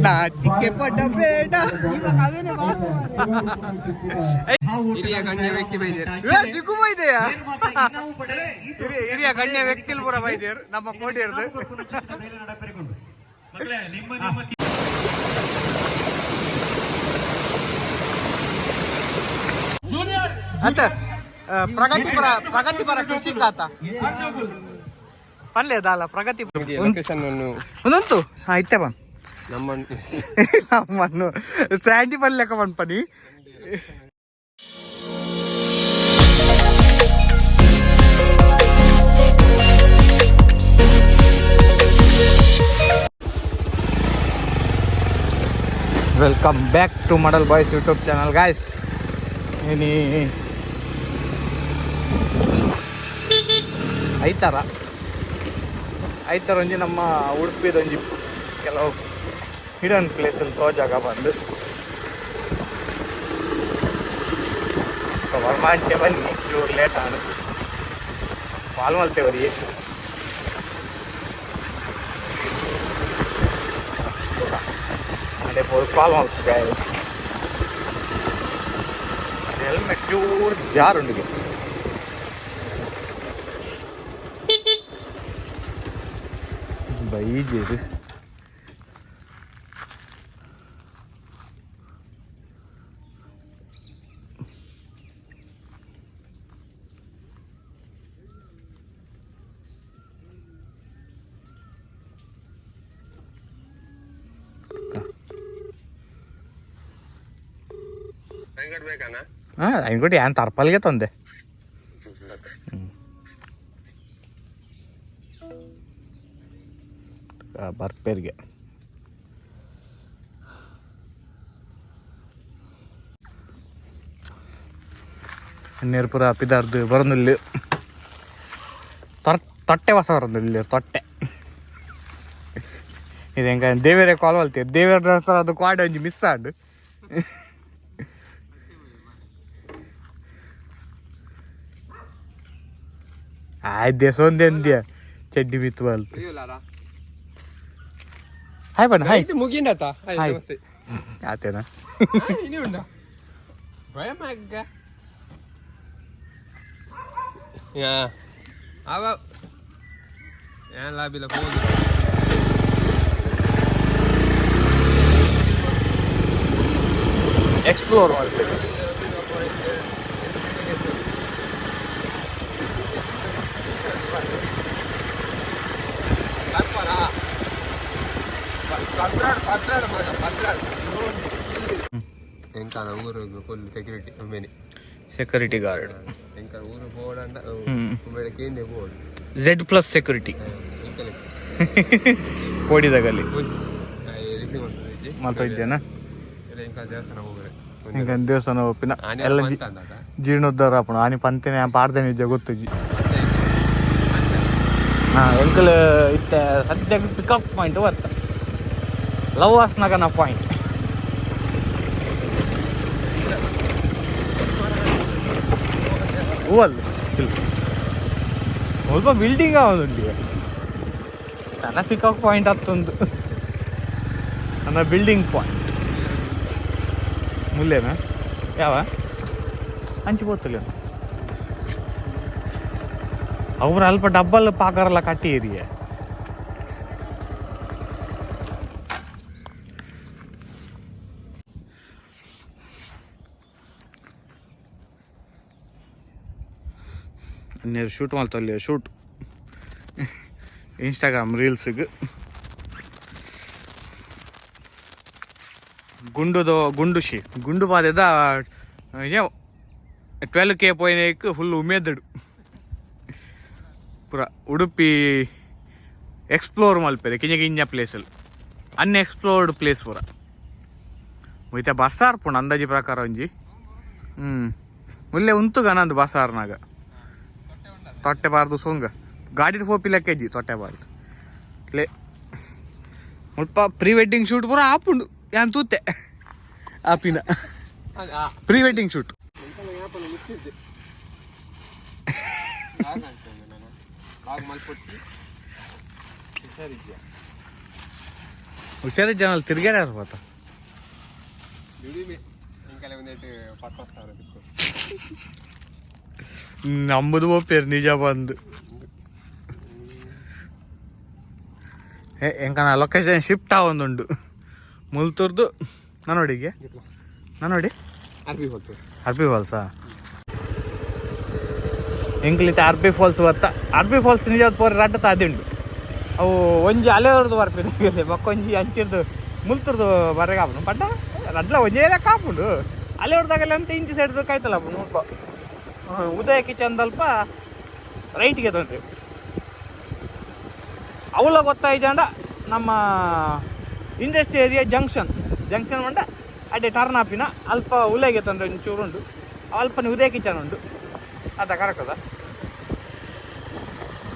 ನಾಚಿಕೆ ಪಡಬೇಡ. ಹಿರಿಯ ಗಣ್ಯ ವ್ಯಕ್ತಿ ಬೈದೇರ್. ಏ, ದಿಕ್ಕು ಬೈದೆಯಾ? ಹಿರಿಯ ಹಿರಿಯ ಗಣ್ಯ ವ್ಯಕ್ತಿಲ್ ಪೂರ ಬೈದೇರ್ ನಮ್ಮ ಕೋಡಿಯರ್ದು. ಅಂತ ಪ್ರಗತಿಪರ ಪ್ರಗತಿಪರ ಕೃಷಿ ಖಾತ ಪಲ್ಯದಲ್ಲ ಪ್ರಗತಿ. ಲೊಕೇಶನ್ ಅನ್ನು. ಒಂದೊಂದು ಹಾ ಇತ್ತೆ ಬನ್. ನಮ್ಮ ನಮ್ಮನ್ನು Sandy ಪಲ್ಯಕ ಪನ್ಪನಿ. Welcome back to Madal boys YouTube channel, guys. ಇನಿ ಐತಾರ, ಐತಾರ ಒಂಜಿ ನಮ್ಮ ಉಡುಪಿದೊಂಜಿ ಕೆಲವು ಹಿಡನ್ ಪ್ಲೇಸ್ ಅಲ್ಲಿ ತೋಜಾಗ ಬಂದು ವರ್ಮಾಂಟೆ ಬನ್ನಿ. ಚೂರು ಲೇಟ್ ಆನು ಕಾಲ್ ಮಲ್ತೇವರಿ. ಅದೇ ಕಾಲ್ ಮಲ್ತದೆ. ಹೆಲ್ಮೆಟ್ ಚೂರು ಜಾರುಂಡಿಗೆ. ಬೈಜೇರು. ಹಾಂ, ಅಂಗಡಿ ಏನು ತರ್ಪಲ್ಗೆ ತಂದೆ. ಬರ್ಪೇರಿಗೆ ನೇರ್ಪುರ ಪಿದಾರ್ದು ಬರೊಂದುಲ್ಲು. ತೊಟ್ಟೆ ಹೊಸ ಬರೊಂದುಲ್ಲು ತೊಟ್ಟೆ. ಇದು ಹೆಂಗ ದೇವೇರೆ ಕಾಲ್ ಮಲ್ತೀವಿ. ದೇವೇರ ಡ್ರೆಸ್ ಅದು ಕ್ವಾಡ್ ಒಂಜಿ ಮಿಸ್ ಆಂಡ್. ಆಯ್ತು, ದೇಸೊಂದೆಂದ್ಯ ಚಡ್ಡಿ ಬಿತ್ತು ಬಲ್ತು. ಹಾಯ್ ಬಣ್ಣ, ಹಾಯ್. ಮುಗಿಂಡತ. ಹಾಯ್. ಆತೇನಾ? ಇನಿ ಉಂಡ ಭಯ ಮಗ್ಗ ಯಾ ಅವ ಏನ್ ಲಾಭಿಲ್ಲ ಹೋಗಿ. ಎಕ್ಸ್ಪ್ಲೋರ್ ಮಾಡ್ತೇವೆ. ಎಂಕಾನ ಊರು ಫುಲ್ ಸೆಕ್ಯೂರಿಟಿ ಒಮ್ಮೆನೆ. Security guard. ಎಂಕಾನ ಊರು ಬೋರ್ಡ್ ಅಂಡ ಒಮ್ಮೆಲೆ ಕೇಂದ್ರ ಬೋರ್ಡ್. Z plus security. ಎಂಕಲೆ. ಕೋಡಿದಾಗಲ್ಲಿ. ರಿಸೀವ್ ಮಾಡ್ತದೆ. ಮಾತಾ ಇದ್ದೇನಾ? ಎಂಕಾನ ದೇವಸ್ಥಾನ ಹೋಗ್ರೆ. ಈಗ ದೇವಸ್ಥಾನ ಒಪ್ಪಿನ ಆನೆ ಎಲ್ಲ ಅಂತ ಅಂದಾಗ. ಜೀರ್ಣೋದ್ಧಾರ ಆಪುಣ. ಆನಿ ಪಂತಿನ ಪಾಡ್ದೇನೆ ಇಜ್ಜ ಗೊತ್ತುಜಿ. ಹಾಂ, ಎಂಕಲ್ ಇತ್ತೆ ಸದ್ಯಕ್ಕೆ ಪಿಕಪ್ ಪಾಯಿಂಟ್ ಬರ್ತ, ಲವ್ವಾಸ್ ನಗನ ಪಾಯಿಂಟ್. ಹೂವಲ್ಲ ಸ್ವಲ್ಪ ಬಿಲ್ಡಿಂಗ್ ಆವೊಂದುಂಡು. ನನ್ನ ಪಿಕಪ್ ಪಾಯಿಂಟ್ ಹತ್ತೊಂದು ನನ್ನ ಬಿಲ್ಡಿಂಗ್ ಪಾಯಿಂಟ್ ಮುಲ್ಲೇನಾ? ಯಾವ ಅಂಚು ಪೋತುಲೆ. ಅವ್ರು ಅಲ್ಪ ಡಬ್ಬಲ್ ಪಾಕರಲ್ಲ ಕಟ್ಟಿ ಏರಿಯ. ನೀರು ಶೂಟ್ ಮಾಡ್ತಲ್ಲಿ, ಶೂಟ್ ಇನ್ಸ್ಟಾಗ್ರಾಮ್ ರೀಲ್ಸ್ಗೆ. ಗುಂಡುದು ಗುಂಡು she ಗುಂಡು ಬಾದೆದ 12K ಪೋಯಿನಕ್ ಫುಲ್ ಉಮೇದಡು. ಪೂರ ಉಡುಪಿ ಎಕ್ಸ್ಪ್ಲೋರ್ ಮಲ್ಪೆರೆ ಕಿಂಜ ಕಿಂಜ ಪ್ಲೇಸಲ್ಲಿ, ಅನ್ಎಕ್ಸ್ಪ್ಲೋರ್ಡ್ ಪ್ಲೇಸ್ ಪೂರ. ಇತ್ತೆ ಬಸ್ಸಾರ್ ಪುಂಡು ಅಂದಾಜಿ ಪ್ರಕಾರ ಒಂಜಿ. ಮುಲ್ಲೆ ಉಂತು ಗನಂದು ಬಸ್ಸಾರ್ನಾಗ ತೊಟ್ಟೆ ಬಾರ್ದು ಸೊಂಗ ಗಾಡಿ ಪೋಪಿ ಲೆಕ್ಕ ತೊಟ್ಟೆ ಬಾರ್ದು ಲೇ. ಮುಲ್ಪ ಪ್ರೀ ವೆಡ್ಡಿಂಗ್ ಶೂಟ್ ಪೂರ ಆಪುಂಡು. ಯಾನ್ ತೂತೆ ಆಪಿನ ಪ್ರೀ ವೆಡ್ಡಿಂಗ್ ಶೂಟ್. ಹುಷಾರಿ ಜನ ತಿರ್ಗ್ಯಾರ ಯಾರು ಬಾತ. ನಂಬುದು ಪೇರು ನಿಜ ಬಂದು ಎಂಕನ ಲೊಕೇಶನ್ ಶಿಫ್ಟ್ ಆವೊಂದುಂಡು ಮುಲ್ತುರ್ದು. ನಾನೋಡಿಗೆ ನಾನೋಡಿ. ಅರ್ಬಿ ಹೋಗ್ತು. ಅರ್ಬಿ ಫಾಲ್ಸಾ? ಎಂಕ್ಲಿತ್ತೆ ಅರ್ಬಿ ಫಾಲ್ಸ್ ಬತ್ತ. ಅರ್ಬಿ ಫಾಲ್ಸ್ ನಿಜ ಪೋರೆ ರಡ್ಡ ತಾದಿ ಉಂಡು. ಅವು ಒಂಜಿ ಅಲೆಯವ್ರದ್ದು ಬರ್ಪಿನ, ಬೊಕ್ಕೊಂಜಿ ಅಂಚಿರ್ದು ಮುಲ್ತುರ್ದು ಬರೆಗೆ ಆಪುಂಡು. ಪಂಡ ರಡ್ಲ ಒಂಜೇ ಲೆಕ್ಕ ಆಪುಂಡು. ಅಲೆಯವ್ರದಾಗಲ್ಲ ಅಂತ ಇಂಚಿ ಸೈಡ್ದು ಕಾಯ್ತಲ್ಲ ಆಪುಂಡು. ಮುಲ್ಪ ಉದಯ ಕಿಚನ್ ದಲ್ಪ ರೈಟ್ಗೆ ತೊಂದರೆ ಅವಲ ಗೊತ್ತಾಯ್ಜಾಂಡ ನಮ್ಮ industry area junction. Junction ಪಂಡ ಅಡ್ಡೆ ಟರ್ನ್ ಆಪಿನ ಅಲ್ಪ ಉಲೆಗೆ ತಂದ್ರೆ ಒಂಚೂರು ಉಂಡು. ಅಲ್ಪನೆ ಉದಯ ಕಿಚನ್ ಉಂಡು. ಅದ ಕರೆಕ್ಟ್ ಅದ.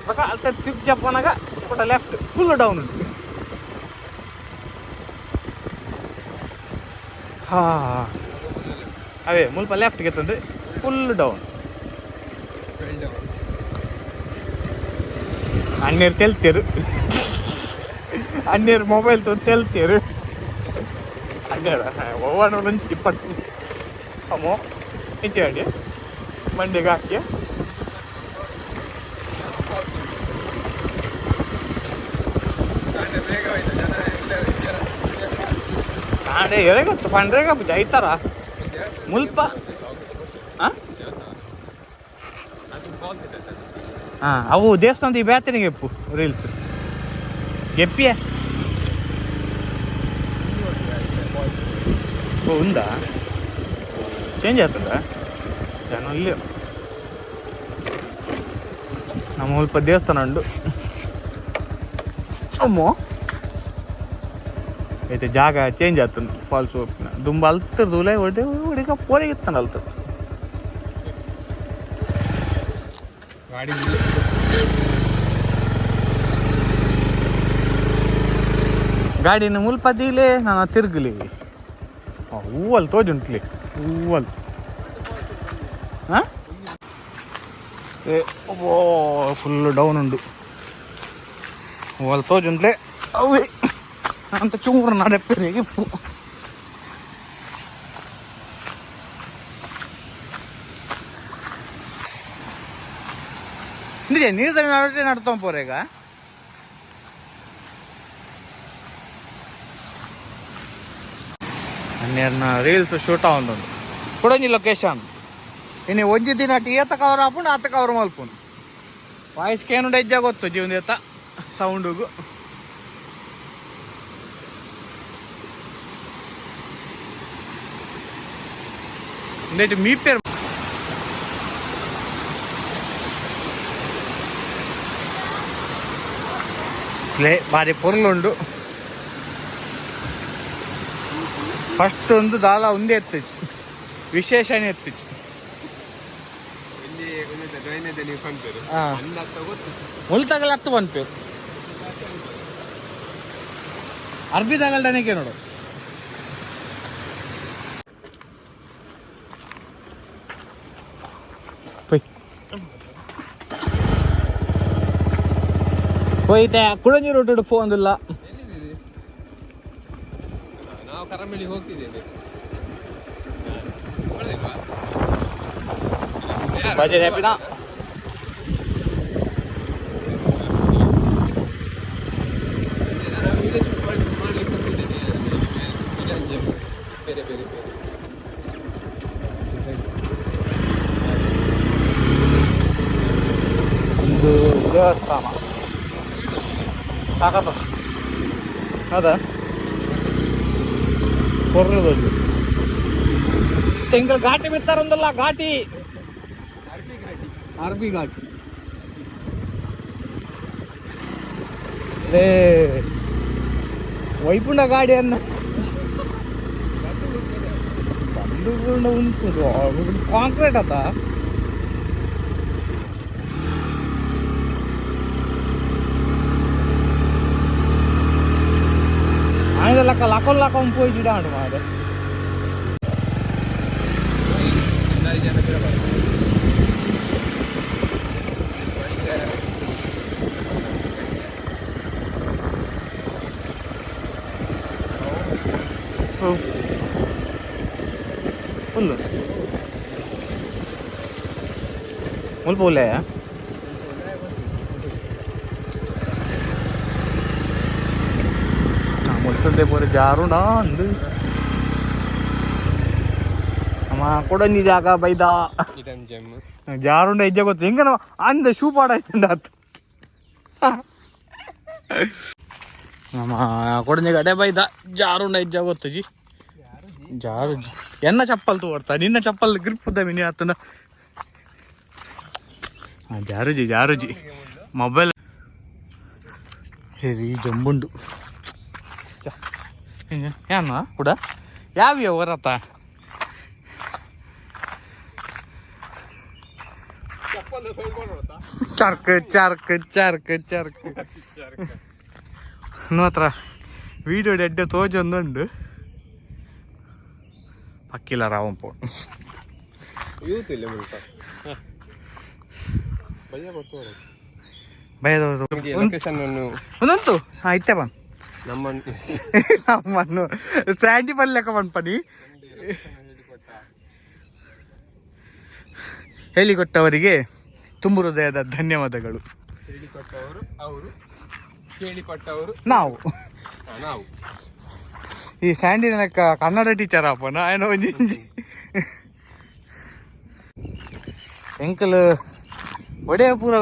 ಬೊಕ ಅಲ್ತ ತಿರ್ಗ್ ಜಪ್ಪನಾಗ ಪುಟ left full down ಉಂಟು. ಹಾ, ಅವೇ ಮುಲ್ಪ ಲೆಫ್ಟ್ಗೆ ತಂದ್ರೆ ಫುಲ್ ಡೌನ್. ಅಣ್ಣೇರು ತೆಲ್ತೇರು, ಅಣ್ಣೇರು ಮೊಬೈಲ್ ತೊ ತೆಲ್ತೇರು. ಅಣ್ಣೇರ ಒವ್ವನ ಒಂಜಿ ಇಪ್ಪತ್ತು ಅಮ್ಮೋ ಇಂಚೆ ಅಡಿ ಮಂಡಿಗೆ ಹಾಕಿ. ಕಾಂಡೆ ಎರೆ ಗೊತ್ತು ಪಂಡ್ರೆ ಕಾಪುಜಿ ಐತಾರ ಮುಲ್ಪ. ಹಾಂ ಹಾಂ, ಅವು ದೇವಸ್ಥಾನದ ಈ ಬ್ಯಾತನಿಗೆ ಎಪ್ಪು ರೀಲ್ಸ್ ಗೆಪ್ಪಿಯ. ಓ, ಉಂದಾ? ಚೇಂಜ್ ಆಗ್ತದ ಜನ ಇಲ್ಲಿ. ನಮ್ಮ ಮುಲ್ಪ ದೇವಸ್ಥಾನ ಉಂಡು. ಅಮ್ಮೋ, ಐತೆ ಜಾಗ ಚೇಂಜ್ ಆಗ್ತದೆ. ಫಾಲ್ಸ್ ಹೋಗ್ತಿನ ದುಂಬ ಅಲ್ತರ್ದು ಉಲೆ ಒಡೆ ಒಡಿಗ ಪೋರಿಗೆ ಇತ್ತಾನ ಅಲ್ತದ. ಗಾಡಿ. ಗಾಡಿನ ಮುಲ್ಪ ದೀಲೆ, ನಾನು ತಿರುಗಲಿ. ಹೂವಲ್ಲಿ ತೋಜುಂಟ್ಲಿ ಹೂವಲ್. ಹಾಂ, ಓ, ಫುಲ್ ಡೌನ್ ಉಂಡು. ಹೂವಲ್ಲಿ ತೋಜುಂಟ್ಲೆ ಅವೇ ಅಂತ ಚೂರು ನಡೆಪರಿಗೆ ಇಪ್ಪು. ನಿಜ ನೀರು ನಡುವೆ ನಡ್ತಾವ ಪೋರೇಗ. ಹನ್ನೆರಡು ರೀಲ್ಸ್ ಶೂಟ್ ಆವೊಂದುಂಡು. ಕುಡೊಂಜಿ ಲೊಕೇಶನ್. ಇನ್ನು ಒಂಜಿ ದಿನ ಏತ ಕವರ್ ಆಪುಂಡು, ಆತ ಕವರ್ ಮಲ್ಪುಂಡು. ವಾಯ್ಸ್ ಕೇನುಂಡ ಹೆಜ್ಜೆ ಗೊತ್ತು ಜೀವನ ಏತ ಸೌಂಡುಗು. ಉಂದೆಟ್ ಮೀಪೇರ್ ಪ್ಲೇ ಬಾರಿ ಪೊರ್ಲುಂಡು. ಫಸ್ಟ್ ಒಂದು ದಾಲ ಒಂದೇ ಎತ್ತಿಚ್ಚು, ವಿಶೇಷನೇ ಎತ್ತಿಚ್ಚು. ಇಲ್ಲಿ ಜಾಯಿನ್ ನೀವು ಪನ್ಪೇರು. ಹಾ. ಅಂದಾತ ಗೊತ್ತು. ಮುಲ್ತಗಲ ಹತ್ತು ಪನ್ಪೇರು. ಅರ್ಬಿ ತಗಲ್ಡನಿಕೆ ನೋಡು. ಪೊಯ್ ಪೊಯ್ತೆ ಕುಡಂಜಿ ರೋಟು ಫೋನ್ ಇಲ್ಲ. ಎಲ್ಲಿದ್ದೀರಿ? ನಾವು ಕರಮೇಳಿ ಹೋಗ್ತಿದ್ದೇವೆ. ನೋಡ್ದಿಲ್ವಾ? ಬಜೆ ಹ್ಯಾಪಿನಾ? ನಾನು ವಿಡಿಯೋ ಶೂಟ್ ಮಾಡ್ಲಿಕ್ಕೆ ಹೋಗ್ತಿದ್ದೇನೆ. ಬೇರೆ ಬೇರೆ ಬೇರೆ. ಒಂದು ದೇವಸ್ಥಾನ ಸಾಕತ್ತ ಹೌದಾ? ಕೊರ್ರದೊಂದು ತಿಂಗಳ ಘಾಟಿ ಬಿತ್ತಾರೊಂದಲ್ಲ ಘಾಟಿ. ಅರ್ಬಿ ಘಾಟಿ. ಅರ್ಬಿ ಘಾಟಿ. ಏ ವೈಪುಂಡ ಗಾಡಿ ಅನ್ನ ಬಂದು ಉಂಟು. ಕಾಂಕ್ರೀಟ್ ಆತ. ಆಯ್ದಲ್ಲಕ್ಕ ಲಕೊಲ್ ಲಕೊಂಡ್ ಪೋಯಿ ಉಂಟು ಮಾರೆ. ನಾಲ್ಕು ಜನ ಬಿಡಬಾರ್ದು. ಮುಲ್ಪ ಉಲ್ಲೆಯ ಮುಲ್ತಂದೆ ಪೂರ ಜಾರುಂಡ ಅಂದು ಅಮ್ಮ ಕೊಡೊಂಜಿ ಜಾಗ ಬೈದ. Eaten GeM. ಜಾರುಂಡ ಹೆಜ್ಜೆ ಗೊತ್ತು ಹೆಂಗ ಅಂದ ಶೂ ಪಾಡ ಆಯ್ತಂಡ ಆತು. ನಮ್ಮ ಕೊಡೊಂಜಿ ಗಡೆ ಬೈದ ಜಾರುಂಡ ಹೆಜ್ಜೆ ಗೊತ್ತು ಜಿ ಜಾರು ಜಿ. ಎನ್ನ ಚಪ್ಪಲ್ ತೋಡ್ತಾ ನಿನ್ನ ಚಪ್ಪಲ್ ಗ್ರಿಪ್ ಉದ್ದ ಮಿನಿ ಆತನ. ಜಾರುಜಿ ಜಾರುಜಿ ಮೊಬೈಲ್ ಹೆವಿ ಜಂಬುಂಡು ಯಾನ ಕೂಡ ಯಾವ್ಯ ಹೊರತ. ಚರ್ಕ್ ಚರ್ಕ್ ಚರ್ಕ್ ಚರ್ಕ್ ಮಾತ್ರ ವೀಡಿಯೋ ಎಡ್ಡೆ ತೋಜೊಂದುಂಡು ಪಕ್ಕಿಲ ರಾವಂಪು. ಯೂತ್ ಇಲ್ಲ ಮುಲ್ಪ ಭಯ ಕೊಡ್ತು. ಭಯದ ಲೊಕೇಶನ್ ಅನ್ನು ಒಂದೊಂತು ಇತ್ತೆ ಬನ್. ನಮ್ಮ ನಮ್ಮನ್ನು ಸ್ಯಾಂಡಿ ಪಲ್ಲೆಕ್ಕ ಪನ್ಪನಿ. ಹೇಳಿಕೊಟ್ಟವರಿಗೆ ತುಂಬು ಹೃದಯದ ಧನ್ಯವಾದಗಳು. ಹೇಳಿಕೊಟ್ಟವರು ಅವರು, ಕೇಳಿಕೊಟ್ಟವರು ನಾವು. ನಾವು. ಈ ಸ್ಯಾಂಡಿನ ಲೆಕ್ಕ ಕನ್ನಡ ಟೀಚರ್ ಅಪ್ಪನ ఆయన ಒಂಜಿ ಎಂಕಲ್ ಒಡೆ ಪೂರ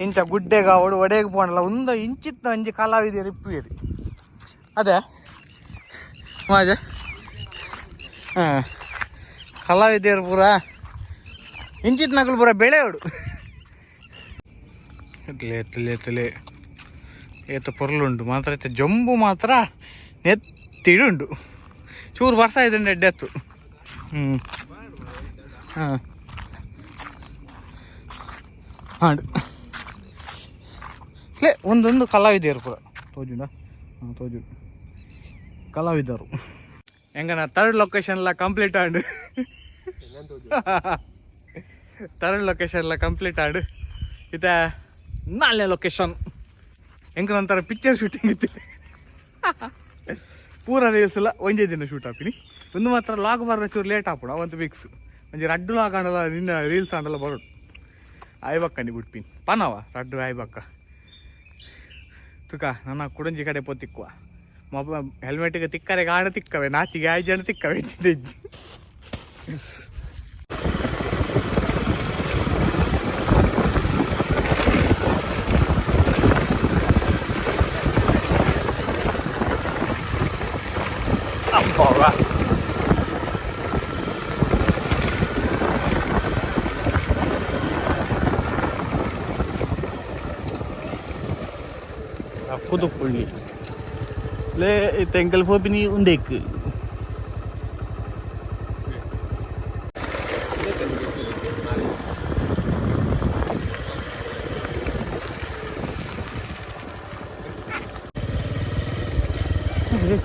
ಇಂಚ ಗುಡ್ಡೆಗ ಒಡು ಒಡೆಗೆ ಪೋಣಲ್ಲ ಒಂದು ಇಂಚಿತ್ತ ಒಂಜಿ ಕಲಾವಿದೆರ್ ಇಪ್ಪುವೆರ್ ಅದೇ ಮಾಜ. ಹಾಂ, ಕಲಾವಿದೆರ್ ಪೂರ ಇಂಚಿತ್ನಕುಲು ಪೂರ ಬೆಳೆಯೋಡು. ಎತ್ತಲೆ ಎತ್ತಲೆ ಎತ್ತಲೆ ಏತ ಪೊರ್ಲುಂಡು ಮಾತ್ರ. ಇತ್ತೆ ಜಂಬು ಮಾತ್ರ ನೆತ್ತಿಡುಂಡು. ಚೂರು ವರ್ಷ ಇದ್ದಂಡು ಎಡ್ಡೆತ್ತು. ಹ್ಞೂ ಹಾಂ ಹಾಂ ಲೇ ಒಂದೊಂದು ಕಲಾವಿದೆಯರು ಪೂರ ತೋಜುಂಡ. ಹಾಂ, ತೋಜು ಕಲಾವಿದರು. ಹೆಂಗನ ಥರ್ಡ್ ಲೊಕೇಶನ್ ಎಲ್ಲ ಕಂಪ್ಲೀಟ್ ಆಂಡ್. ಥರ್ಡ್ ಲೊಕೇಶನ್ ಎಲ್ಲ ಕಂಪ್ಲೀಟ್ ಆಂಡ್. ಇತ್ತ ನಾಲ್ನೇ ಲೊಕೇಶನ್. ಎಂಕ ಒಂಥರ ಪಿಕ್ಚರ್ ಶೂಟಿಂಗ್ ಇತ್ತು. ಪೂರ ರೀಲ್ಸ್ ಎಲ್ಲ ಒಂಜೇ ದಿನ ಶೂಟ್ ಹಾಪಿನಿ. ಒಂದು ಮಾತ್ರ ಲಾಗ್ ಬರೋ ಚೂರು ಲೇಟ್ ಆಪುಣ ಒಂದು ಫಿಕ್ಸ್. ಒಂಜಿ ರಡ್ಡು ಲಾಗ್ ಆಂಡಲ ನಿನ್ನ ರೀಲ್ಸ್ ಆಂಡಲ ಬರೋಡು. ಆಯ್ಬಕ್ಕ ನೀ ಬಿಟ್ಪಿನ್ ಪನವ ರಡ್ಡು ಆಯ್ಬಕ್ಕ ತುಕ ನನ್ನ ಕುಡಂಜಿ ಕಡೆ ಪೋ ತಿಕ್ಕುವ. ಮೊಬೈಲ್ ಹೆಲ್ಮೆಟ್ಗೆ ತಿಕ್ಕರೆ ಗಾಣ ತಿಕ್ಕವೆ ನಾಚಿಗೆ ಆಯ್ ಜನ ತಿಕ್ಕವೆ ಹೆಜ್ಜೆ. ಅಬ್ಬಾ ಕುದುಪುಳ್ಳಿ ಲೇ ತೆಂಕಲ್ ಪೋಪಿನಿ ಉಂದೇಕ್.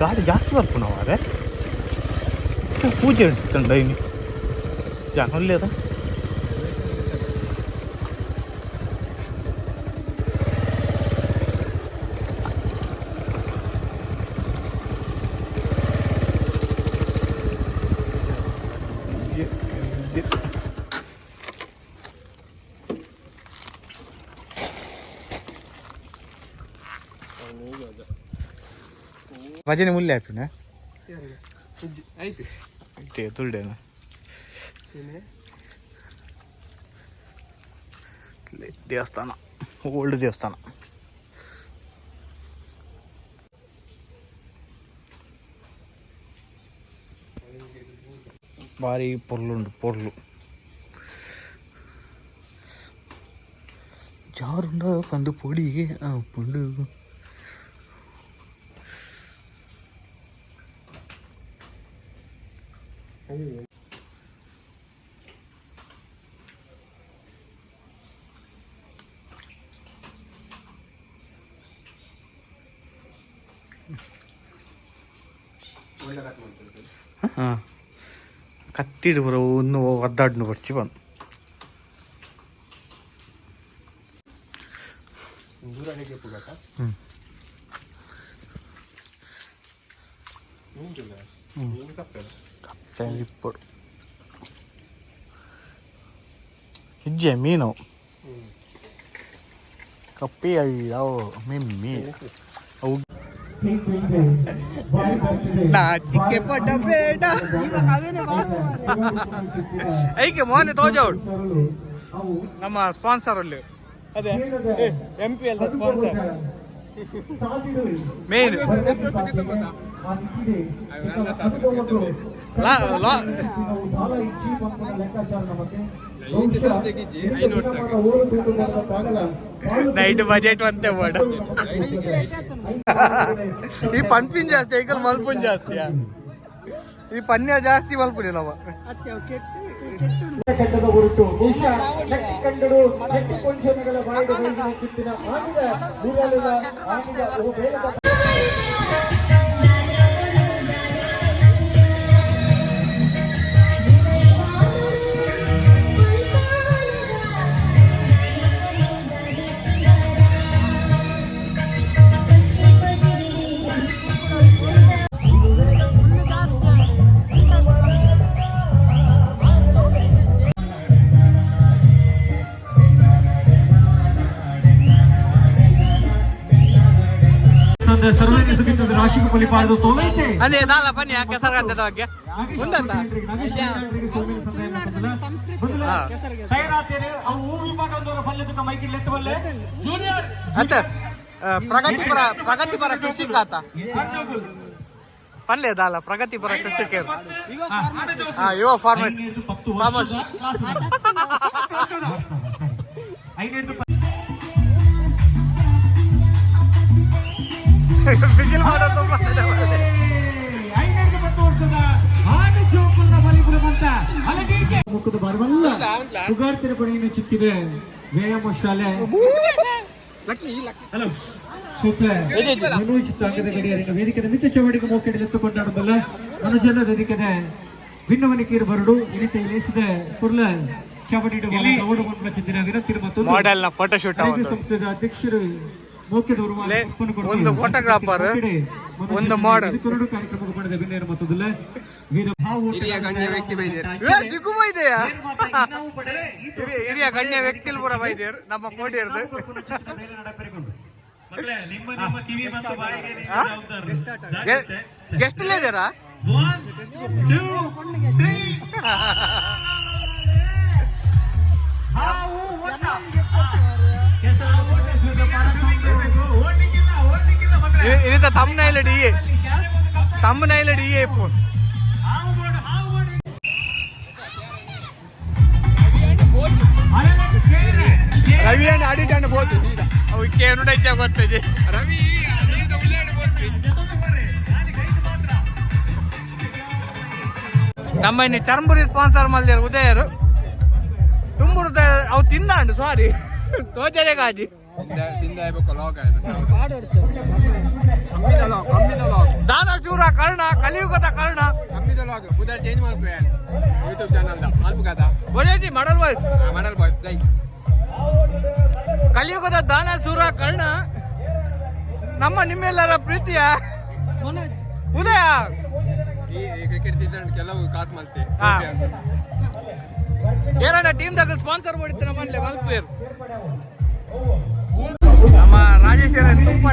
ಗಾಡಿ ಜಾಸ್ತಿ ಬರ್ಪುಣವ ಅದೇ ಪೂಜೆ ಇರ್ತಂಡ ಇನಿ ಜನ ಅದ. ಭಜನೆ ಮುಲ್ಲೆ ಹಾಪಿನ. ಆಯ್ತು. ತುಳ್ಡೇನ ದೇವಸ್ಥಾನ, ಓಲ್ಡ್ ದೇವಸ್ಥಾನ. ಭಾರಿ ಪೊರ್ಲುಂಡು ಪೊರ್ಲು. ಜಾರುಂಡ ಪಂದು ಪೊಡಿ ಪಂಡು. ಹಾಂ, ಕತ್ತಿಡು ಬರೋ ಒಂದು ಒದ್ದಾಡ್ನು ಬರ್ಚಿ ಬಂದು. ಹ್ಞೂ ಕಪ್ಪೆ ಇಪ್ಪಡು. ಇಜ್ಜೆ ಮೀನು ಕಪ್ಪಿ ಅಯ್ಯೋ ಮಿಮ್ಮಿ ಅವು. ನಾಚಿಕೆ ಪಡಬೇಡ. ಐಕೆ ಮೋನೆ ತೋಜೌಡ್ ನಮ್ಮ ಸ್ಪಾನ್ಸರ್ ಅಲ್ಲಿ. ಅದೇ M P L sponsor main. Night budget ಅಂತೆ ಬೋಡ. ಈ ಪನ್ಪಿನ್ ಜಾಸ್ತಿ, ಐಕಲ್ ಮಲ್ಪುನ್ ಜಾಸ್ತಿಯಾ? ಈ ಪನ್ಯ ಜಾಸ್ತಿ ಮಲ್ಪುನಿ ನಮ್ಮ. ಕೆಟ್ಟದ ಹೊರಟು ಬಹುಶಃ ನೆಟ್ಟಿ ಕಂಡಡು ನೆಟ್ಟಿ ಕೊಂಚನಗಳ ಬಾಯಿಗೆ ಬೈದಿನ ಚಿತ್ತಿನ ಆಡಿದ ಊರಲ್ಲಿನ ಆಡಿದ ಓ ಬೇಡದ. ಅದೇ ದಾಲ ಪನ್ಯ ಕೆಸರು ಬಗ್ಗೆ ಉಂದತ್ತ. ಅಂತ ಪ್ರಗತಿಪರ ಪ್ರಗತಿಪರ ಕೃಷಿ ಖಾತ ಪಲ್ಯ ದಾಲ ಪ್ರಗತಿಪರ ಕೃಷಿಕರು, ಹಾ, ಯುವ ಫಾರ್ಮರ್ಸ್ ಫಾರ್ಮರ್ಸ್. ಬಿಗಿಲ್ ಮಾಡೋದು ತುಂಬಾ ಇದೆ. ಮುಖದ ಬರವಲ್ಲ ಪುಗಾರ್ತಿನ ಪಡೆಯನ್ನು ಚಿತ್ತಿದೆ ವ್ಯಾಯಾಮ ಶಾಲೆ. ಹಲೋ ಸೂತ್ರ ಮನೋಜ್ ತಾಂಗದ ಗಡಿಯಾರಿನ ವೇದಿಕೆದ ಮಿತ್ತ ಚವಡಿಗೆ ಮೋಕೆಡಲೆತ್ತು ಕೊಂಡಾಡಬಲ್ಲ ಮನುಜನ ವೇದಿಕೆದ ಭಿನ್ನವನಿಕೀರು ಬರಡು ಇನಿತ ಇಲೇಸಿದ ಕುರ್ಲ ಚಾವಡಿ ಚಿತ್ತಿನ ವಿನಂತಿ ಮತ್ತು ಮಾಡೆಲ್ ನ ಫೋಟೋಶೂಟ್. ಸಂಸ್ಥೆಯ ಅಧ್ಯಕ್ಷರು ಮೋಕೆದವರು. ಲೇ, ಒಂದು photographer, ಒಂದು model. ಕುರುಡು ಕಾರ್ಯಕ್ರಮಕ್ಕೆ ಮಾಡಿದ ವಿನಯ ಮತ್ತದಲ್ಲ ವೀರ ಹಿರಿಯ ಗಣ್ಯ ವ್ಯಕ್ತಿ ಬೈದೇರು. ಜಿಗುಮ ಇದೆಯಾ? ಹಿರಿಯ ಹಿರಿಯ ಗಣ್ಯ ವ್ಯಕ್ತಿಲ್ ಪೂರ ಬೈದೇರು ನಮ್ಮ ಕೋಟಿಯರ್ದು. ನಿಮ್ಮ ನಿಮ್ಮ ಕಿವಿ ಮತ್ತು ಬಾಯಿಗೆ ನೀವು ಜವಾಬ್ದಾರರು. ಗೆಸ್ಟ್ ಇದ್ದೀರಾ? One, two, three. ಹಾವು ಓಟ. ಕೆಸರು ಓಟ, ಓಡ್ಲಿಕ್ಕಿಲ್ಲ, ಓಡ್ಲಿಕ್ಕಿಲ್ಲ ಮಕ್ಕಳೇ. ಇದರ ತಮ್ಮನೈಲ್ ಡಿ ಎ, ತಮ್ಮನೈಲ್ ಡಿ ಎ ಇಪ್ಪು. ಹಾವು ಓಡು, ಹಾವು ಓಡು. ಅಲೆಲ್ಲ ಕೇಳಿದ್ರೆ. ರವಿ ಅಣ್ಣ ಅಡಿಟ್ ಅಣ್ಣ ಬೋದು ಅವು ಕೇನುಡ ಗೊತ್ತದೆ. ರವಿ ನೀರ್ದ ಉಳ್ಳಾಡಿ ಬೋತ್ರಿ. ಮಾತ್ರ. ನಮ್ಮ ಇನ್ನು ಚರ್ಮುರಿ ಸ್ಪಾನ್ಸರ್ ಮಲ್ದೇರು ಉದಯರು ತುಂಬುರು. ಅವು ತಿಂದಾಂಡು, ಸಾರಿ, ತೋಜರೆ ಕಾಜಿ. ತಿಂದ ತಿಂದ ಲಾಗ್ ಕಮ್ಮಿದ ಲಾಗ್, ಕಮ್ಮಿದ ಲಾಗ್. ದಾನಶೂರ ಕರ್ಣ, ಕಲಿಯುಗದ ಕರ್ಣ. ಕಮ್ಮಿದ ಲಾಗ್ ಬುಧವಾರ ಚೇಂಜ್ ಮಾಡ್ಬೇಕು ಯೂಟ್ಯೂಬ್ ಚಾನಲ್ ಮಲ್ಪ ಕಥಾ. ಒಳ್ಳೆ ಮಾಡಲ್ ವಾಯ್ಸ್. ಮಾಡಲ್ ಬಾಯ್ಸ್ ಜೈ. ಕಲಿಯುಗದ ದಾನಶೂರ ಕರ್ಣ, ನಮ್ಮ ನಿಮ್ಮೆಲ್ಲರ ಪ್ರೀತಿಯ ಉದಯ. ಈ ಕ್ರಿಕೆಟ್ ಸೀಸನ್ ಕೆಲವು ಕಾಸು ಮಲ್ತೆ. ಹಾ. ಏನಣ್ಣ ಟೀಮ್ ದಾಗ ಸ್ಪಾನ್ಸರ್ ಮಾಡಿತ್ತು ನಮ್ಮಲ್ಲಿ ಮಲ್ಪೇರು. ನಮ್ಮ ರಾಜೇಶ್ವರ ತುಪ್ಪ.